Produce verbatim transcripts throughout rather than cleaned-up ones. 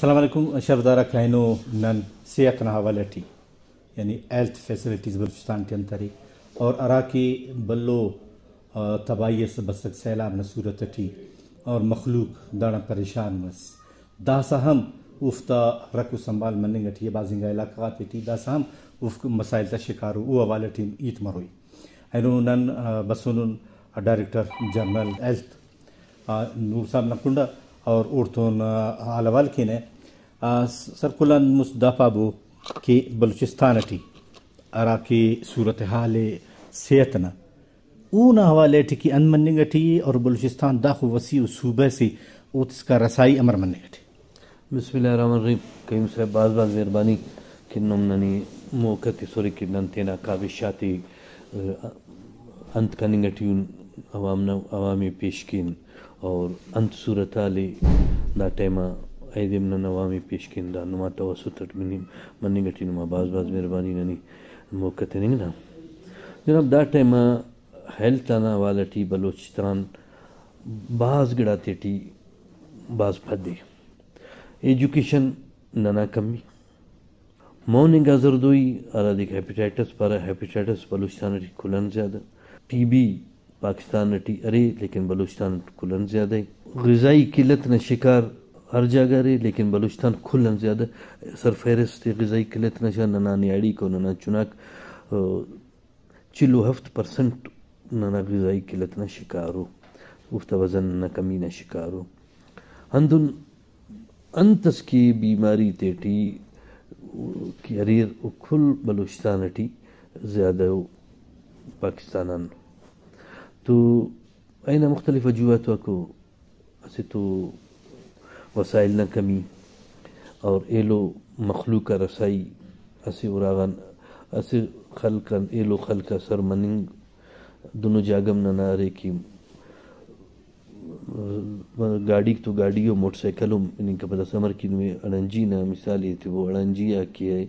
السلام علیکم شرفدار آک، اینو نن صحت نا حوالہ ٹی، یعنی ہیلتھ فیسلٹیز بلوچستان ٹی انت ارے اور ہرا کہ بھلو، آ، تباہی اس بسک سیلاب نا صورت ٹی اور مخلوق داڑان پریشان مس، داسہ ہم اوفتا رکھ و سنبھال مننگ ٹی ء، بھاز انگا علاقہ غاتے ٹی داسہ ہم اوفک مسائل تا شکار ء، او حوالہ ٹی ہیت مروئی۔ اینو نن، آ، بسونن ڈائریکٹر جنرل ہیلتھ، آ، نور صاحب نا کنڈا اور اوڑتون، آ، حال حوال کینہ۔ آ، س-، سر کل آن مست دا پابو کہ بلوچستان ٹی ہرا کہ صورتحال صحت نا اونا حوالہ ٹی کہ انت مننگ ٹی ء اور بلوچستان داخو وسیع و صوبہ سے اوتسکا رسائی امر مننگ ٹی؟ بسم اللہ الرحمن الرحیم۔ قیوم صاحب، بھاز بھاز مہربانی کہ نم ننے موقع تسرے کہ نن تینا کاوشاتے، ء، انت کننگ ٹی ان عوام نا، عوام ء پیش کین اور انت صورتحال ء دا ٹائم آ ایدے نن عوام ء پیش کین، دا نما توسط اٹ مننگ، مننگ ٹی نما بھاز بھاز مہربانی ننے موقع تننگ نا۔ جناب، دا ٹائم آ ہیلتھ آن حوالہ ٹی بلوچستان بھاز گڑاتے ٹی بھاز پد ء۔ ایجوکیشن ننا کمی، مون انگا زردوئی، ہرادے کہ ہیپیٹائٹس پارہ، ہیپیٹائٹس بلوچستان ٹی کل آن زیادہ، ٹی بی پاکستان ٹی ارے لیکن بلوچستان ٹی کل آن زیادہ ء، غذائی قلت نا شکار ہر جاگہ ارے لیکن بلوچستان کل آن زیادہ سرفہرست ء غذائی قلت نا شان۔ ننا نیاڑیک و ننا چناک، آ، چل و ہفت پرسنٹ ننا غذائی قلت نا شکار ء، اوفتا وزن نا کمی نا شکار ء۔ ہندن انت اس کہ بیماری تیٹی کہ اریر، او کل بلوچستان ٹی زیادہ ء پاکستان آن۔ تو اینا مختلف وجوہات آکو، اسہ تو وسائل نا کمی اور ایلو مخلوق آ رسائی، اسہ اراغان اسہ خلق آن ایلو خلق آ سر مننگ، دنو جاگہ ہم ننا ارے کہ گاڑیک تو گاڑی و موٹر سائیکل ہم ہننگ کپہ۔ داسہ امر کہ نمے اڑنجی نا مثال ء ایتبو، اڑنجی آ کہ ء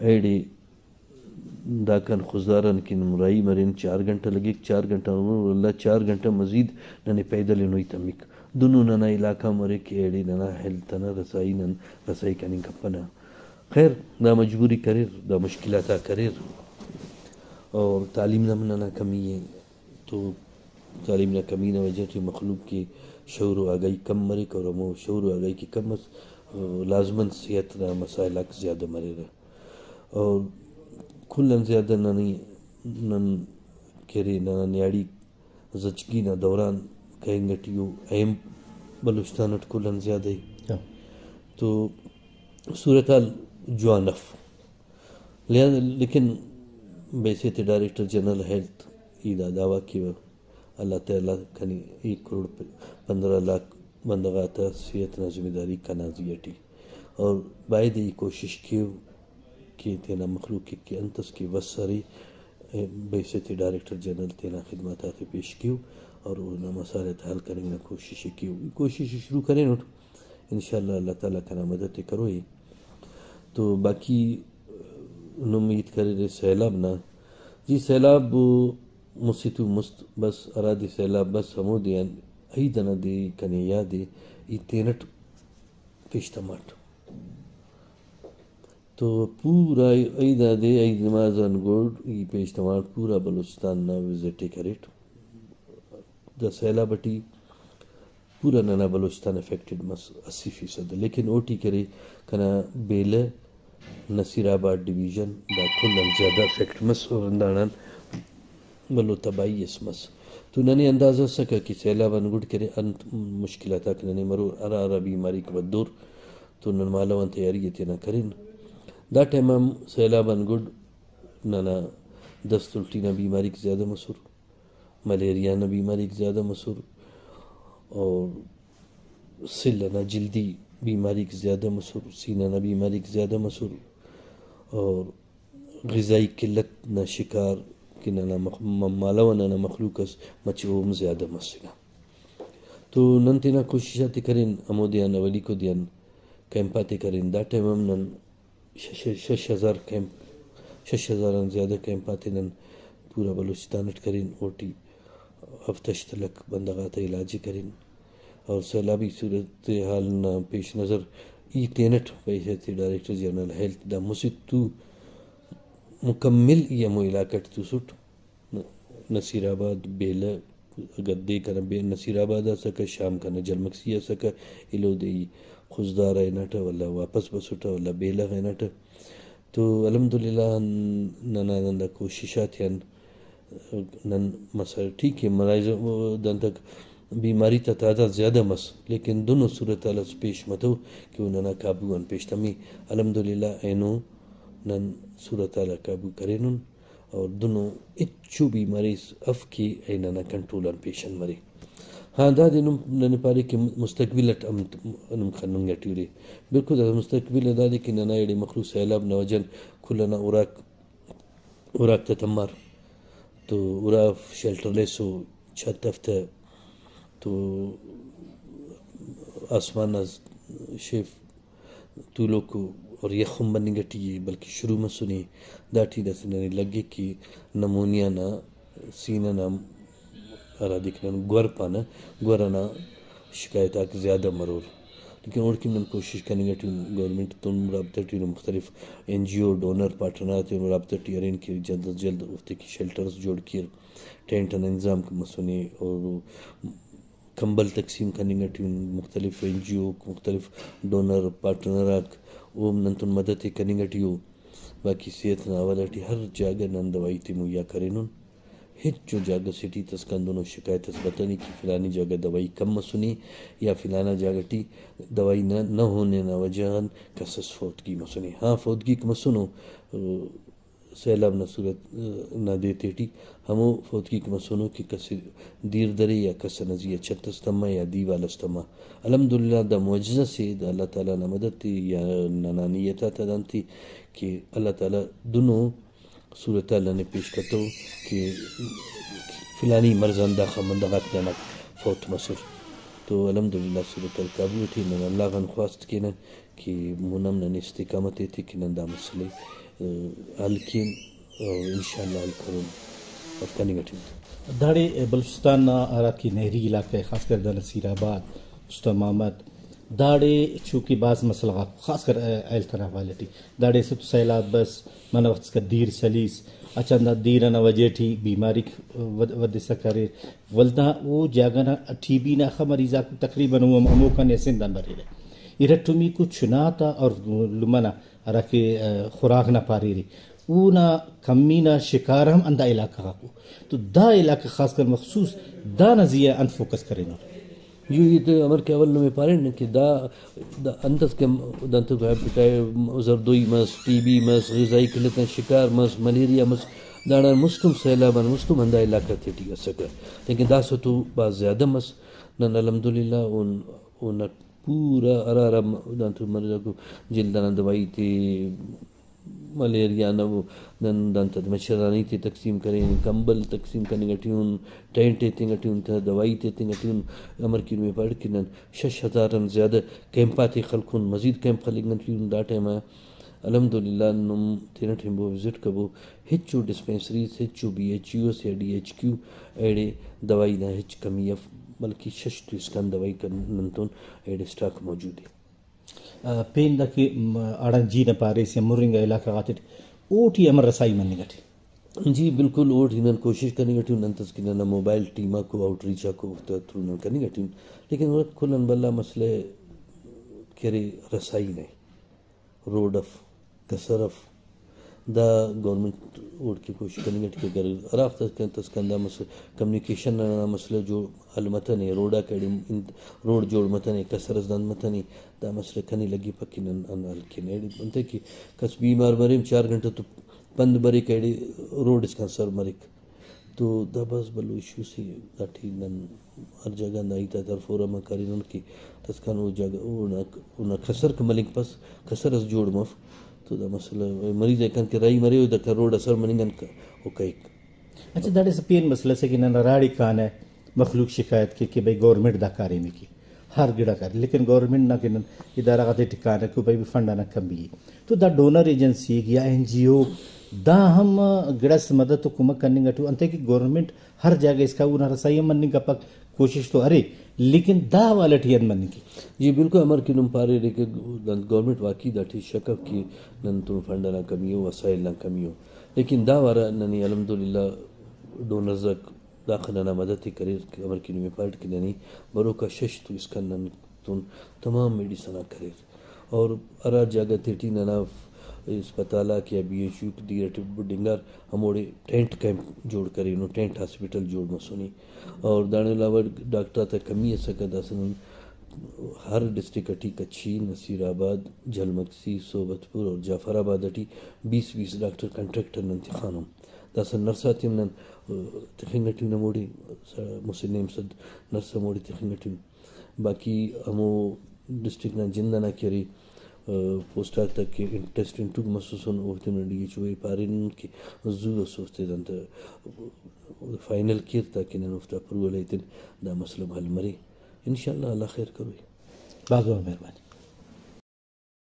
ایڑے داکان خضداران کہ نم راہی مرین، چار گھنٹہ لگیک، چار گھنٹہ ہم اللہ، چار گھنٹہ مزید ننے پیدل ہنوئی تمک۔ دنو ننا علاقہ ہم ارے کہ ایڑے ننا ہیلتھ انا رسائی نن رسائی کننگ کپنہ۔ خیر، دا مجبوری کریر، دا مشکلات آک اریر اور تعلیم نا ہم ننا کمی ء۔ تو تعلیم نا کمی نا وجہ ٹی مخلوق کہ شعور و آگاہی کم مریک اور ہمو شعور و آگاہی کہ کم مس، لازماً صحت نا مسائل آک زیادہ مریرہ۔ اور کل آن زیادہ ننے، نن کہ ارے ننا نیاڑی زچگی نا دوران کہنگ ٹی او، اہم بلوچستان اٹ کل آن زیادہ ء۔ ہاں۔ تو صورتحال جوان اف۔ لہذا لیکن بحیثیت ڈائریکٹر جنرل ہیلتھ ای دا دعویٰ کیوہ، اللہ تعالیٰ کنے ایک کروڑ پندرہ لاکھ بندغ آتا صحت نا ذمہ داری کنا زی اٹی، اور باید ای کوشش کیو کہ تینا مخلوق ء کہ انت اس کہ وس ارے، بحیثیت ڈائریکٹر جنرل تینا خدمات آتے پیش کیو اور اونا مسائل آتے حل کننگ نا کوشش ء کیو۔ ای کوشش ء شروع کرینٹ، انشاءاللہ اللہ تعالیٰ کنا مدد ء کروئی۔ تو باقی نم ہیت کریرے سیلاب نا۔ جی، سیلاب مسہ تو مست بس، ہرادے سیلاب بس ہمودے آن عید ئنا دے کنے یاد ء، ای تینٹ پیش تماٹ۔ تو پورا عید آ دے، عید نماز آن گڈ ای پیش تماٹ، پورا بلوچستان نا وزٹ ء کریٹ۔ دا سیلاب ٹی پورا ننا بلوچستان افیکٹڈ مس، اسی فیصد، لیکن اوٹی کرے کنا بیلہ نصیر آباد ڈویژن دا کل آن زیادہ افیکٹ مس اور ہنداڑان بھلو تباہی اس مس۔ تو ننے اندازہ ئسکہ کہ سیلاب آن گڈ کرے انت مشکلات آک ننے مرور، ہرا ہرا بیماریک ودور تو نن مالو آن تیاری ء تینا کرین۔ دا ٹائم آ ہم سیلاب آن گڈ ننا دست الٹی نا بیماریک زیادہ مسر، ملیریا نا بیماریک زیادہ مسر اور سل ئنا جلدی بیماریک زیادہ مسر، سینہ نا بیماریک زیادہ مسر اور غذائی قلت نا شکار کہ ننا مخ-، م-، مالو آ ننا مخلوق اس مچہ او ہم زیادہ مسنہ۔ تو نن تینا کوشش آتے کرین، ہمودے آن اولیکو دے آن کیمپ آتے کرین۔ دا ٹائم ہم نن شش، شش ہزار کیمپ، شش ہزار آن زیادہ کیمپ آتے نن پورا بلوچستان اٹ کرین، اوٹی ہفت ہشت لکھ بندغ آتا علاج ء کرین۔ اور سیلابی صورتحال نا پیش نظر ای تینٹ بحیثیت ڈائریکٹر جنرل ہیلتھ دا مسہ تو مکمل ای ہمو علاقہ ٹی توسٹ۔ نصیر آباد، بیلہ، اگہ دے کنا بے-، نصیر آباد اسکہ، شام کنا جلمکسی اسکہ، ایلو دے ای خضدار آ ہناٹہ، ولدا واپس بسٹہ، ولدا بیلہ غا ہناٹہ۔ تو الحمدللہ ننا ہندا کوشش آتیان نن مسر۔ ٹھیک ہے، ملائزہ دانتک بیماری تا تعداد زیادہ مس، لیکن دنو صورتحال اس پیش متو کہ او ننا قابو آن پیش تمی۔ الحمدللہ اینو نن صورتحال آ قابو کرینن۔ اور دنو ہچو بیماری اس اف کہ اے ننا کنٹرول آن پیشن مرے۔ ہاں، دادے نم ننے پارے کہ مستقبل اٹ ہم نم خننگ اٹی ارے۔ بالکل داسہ مستقبل نا دادے کہ ننا ایڑے مخلوق سیلاب نا وجہ ان کل انا اراک، اراک تا تمار تو ارا شیلٹر لیسو، چھت اف تہ تو آسمان نا شیف تولوکو اور یخ ہم بننگ ٹی ءِ، بلکہ شروع مسنے۔ داٹی داسہ ننے لگک کہ نمونیا نا سینہ نا ہرادے کہ نن گور پانہ، گور ئنا شکایت آک زیادہ مرور۔ لیکن اوڑکن نن کوشش کننگ ٹی اُن، گورنمنٹ تون رابطہ ٹی اُن، مختلف این جی او، ڈونر پارٹنر آتے رابطہ ٹی ارین کہ جلد از جلد اوفتے کہ شیلٹرز جوڑ کیر، ٹینٹ ئنا انتظام مسنے اور کمبل تقسیم کننگ ٹی اُن، مختلف این جی او، مختلف ڈونر پارٹنر آک او نن تون مدد ءِ کننگ ٹی ءُ۔ باقی صحت نا حوالہ ٹی ہر جاگہ نن دوائی تے مہیا کرینن۔ ہچو جاگہ سے ٹی داسکان دنو شکایت اس بتنے کہ فلانی جاگہ دوائی کم مسنے یا فلانا جاگہ ٹی دوائی نہ، نہ ہونے نا وجہ غان کس اس فوتگی مسنے۔ ہاں، فوتگیک مسنو، سیلاب نا صورت نا دے تیٹی ہمو فوتگیک مسنو کہ کس دیر درے یا کس ئنا زی آ چھت اس تمہ یا دیوال اس تمہ۔ الحمدللہ دا معجزہ سے، دا اللہ تعالیٰ نا مدد تے یا ننا نیت آتا دانتے کہ اللہ تعالیٰ دنو صورتحال ننے پیش کتو کہ فلانی مرض آن داخہ بندغ آک دانا فوت مسر۔ تو الحمدللہ صورتحال قابو ٹی۔ نن اللہ غان خواست کینہ کہ مون ہم ننے استقامت ایتے کہ نن دا مسئلہ ءِ، آ، حل کین اور انشاءاللہ حل کرون اور کننگ ٹی اُن۔ داڑے بلوچستان نا ہرا کہ نہری علاقہ ءِ، خاص کر دا نصیر آباد، مستونگ محمد، داڑے چونکہ بھاز مسئلہ غاک، خاص کر ہیلتھ نا حوالہ ٹی، داڑے اسہ تو سیلاب بس، منہ وخت اسکا دیر سلیس، اچان دا دیر ئنا وجہ ٹی بیماریک ود-، ودسا کریر۔ ولدا او جاگہ نا ٹی بی نا اخہ مریض آک تقریباً او ہم-، ہموکان اسہ زند آن بریرہ۔ ارٹمیکو چنا تا اور لمہ نا ہراکہ، آ، خوراک نا پاریرے، اونا کمی نا شکار ہم ہندا علاقہ غاکو۔ تو دا علاقہ خاص کر مخصوص دانا زی آ انت فوکس کرینر؟ یو، ای تو امر کہ اول نمے پارین کہ دا، دا انت اس کہ دانتو ہیپیٹائ-، زردوئی مس، ٹی بی مس، غذائی قلت آن شکار مس، ملیریا مس، داڑان مستم سیلاب آن مستم ہندا علاقہ تیٹی اسکہ۔ لیکن داسہ تو بھاز زیادہ مس۔ نن الحمدللہ اون، اونا پورا ہرا ہرا م-، دانتو مریضاکو جلد ئنا دوائی تے، ملیریا نا وہ نن دانتہ مچھردانی تے تقسیم کرین، کمبل تقسیم کننگ ٹی اُن، ٹینٹ ایتنگ ٹی اُن تہ، دوائی تے ایتنگ ٹی اُن۔ امر کہ نمے پاریٹ کہ نن شش ہزار آن زیادہ کیمپ آتے خلکُن، مزید کیمپ خلنگ ٹی اُن دا ٹائم آ۔ الحمدللہ نم تینٹ ہمبو وزٹ کبو، ہچو ڈسپینسریز، ہچو بی ایچ یو اس یا ڈی ایچ کیو ایڑے دوائی نا ہچ کمی اف، بلکہ شش تو اسکان دوائی کن-، ننتون ایڑے اسٹاک موجود ءِ۔ آ، پین دا کہ، م، اڑان جی نا پاریس یا مرنگا علاقہ غاتیٹ، اوٹی امر رسائی مننگ ٹی؟ جی بالکل، اوٹی نن کوشش کننگ ٹی اُن، انتس کہ ننا موبائل ٹیم آکو، آؤٹ ریچ آکو، اوفتا تھرو نن کننگ ٹی اُن، لیکن اوڑا کل آن بھلا مسئلہ کہ ارے رسائی نا، روڈ اف، کسر اف، دا گورنمنٹ اوڑکن کوشش کننگ ٹی کہ اگر ہرافتا کن تس کن دا مسئلہ، کمیونیکیشن نا مسئلہ جو حل متنے، روڈ آک ایڑے انت-، روڈ جوڑ متنے، کسر اس دانگ متنے، دا مسئلہ کنے لگپک کہ نن ہندا حل کین۔ ایڑے انتئے کہ کس بیمار مرے چار گھنٹہ تو پند بریک، ایڑے روڈ اسکان سر مریک۔ تو دا بھاز بھلو ایشو سے، داٹی نن ہر جاگہ ہندا ہیت آتا ہر فورم آ کرینن کہ داسکان او جاگہ اونا، اونا کسر کہ ملنگ پس، کسر اس جوڑ مف۔ تو دا مسئلہ مریض آ کن کہ راہی مرے، او داکان روڈ آ سر مننگ آن ک-، او کہیک۔ اچھا، داڑے اسہ پین مسئلہ سے کہ نن ہراڑے کانہ مخلوق شکایت کے کہ بھئی گورنمنٹ دا کاریم ءِ کے، ہر گڑا کارے، لیکن گورنمنٹ نا کہ نن ادارہ غاتے ٹی کانہ کہ بھئی فنڈ آنا کمی ءِ۔ تو دا ڈونر ایجنسی یا این جی او دا ہم گڑاس مدد و کمک کننگ اٹی ءُ، انتئے کہ گورنمنٹ ہر جاگہ اسکا اونا رسائی ہم مننگ کپک، کوشش تو ارے، لیکن دا حوالہ ٹی انت مننگ کیک؟ جی بالکل، امر کہ نم پاریرے کہ گورنمنٹ واقعی داٹی شک اف کہ نن تون فنڈ انا کمی ء، وسائل نا کمی ء، لیکن دا وار ننے الحمدللہ ڈونرز آک داخہ ننا مدد ء کریر کہ امر کہ نمے پاریٹ کہ ننے بروکا شش تو اسکان نن تون تمام میڈیسن آک کریر۔ اور ہرا جاگہ تیٹی ننا اسپتال آک یا بی ایچ یو دیرہ ٹی بڈنگار، ہموڑے ٹینٹ کیمپ جوڑ کرینو، ٹینٹ ہاسپٹل جوڑ مسنے۔ اور داڑے علاوہ ڈاکٹر آتا کمی اسکہ، داسہ نن ہر ڈسٹرکٹ اٹی کچھی، نصیر آباد، جھلمکسی، صحبت پور اور جعفر آباد اٹی بیس بیس ڈاکٹر کنٹریکٹر نن تخانن۔ داسہ نرس آتے ہم نن تخنگ اٹی ان ہموڑے، مسہ نیم سد نرس ہموڑے تخنگ اٹی ان۔ باقی ہمو ڈسٹرکٹ نا جند انا کہ ارے، آ، پوسٹ آک تا کہ ٹیسٹ انٹروک مسوسن، اوفتے نن ڈی ایچ او ء پارینن کہ زو اس اوفتے دانتہ فائنل کیر تاکہ نن اوفتا اپروول ایتن، دا مسئلہ حل مرے۔ انشاءاللہ اللہ خیر کروئی۔ بھاز بھاز مہربانی۔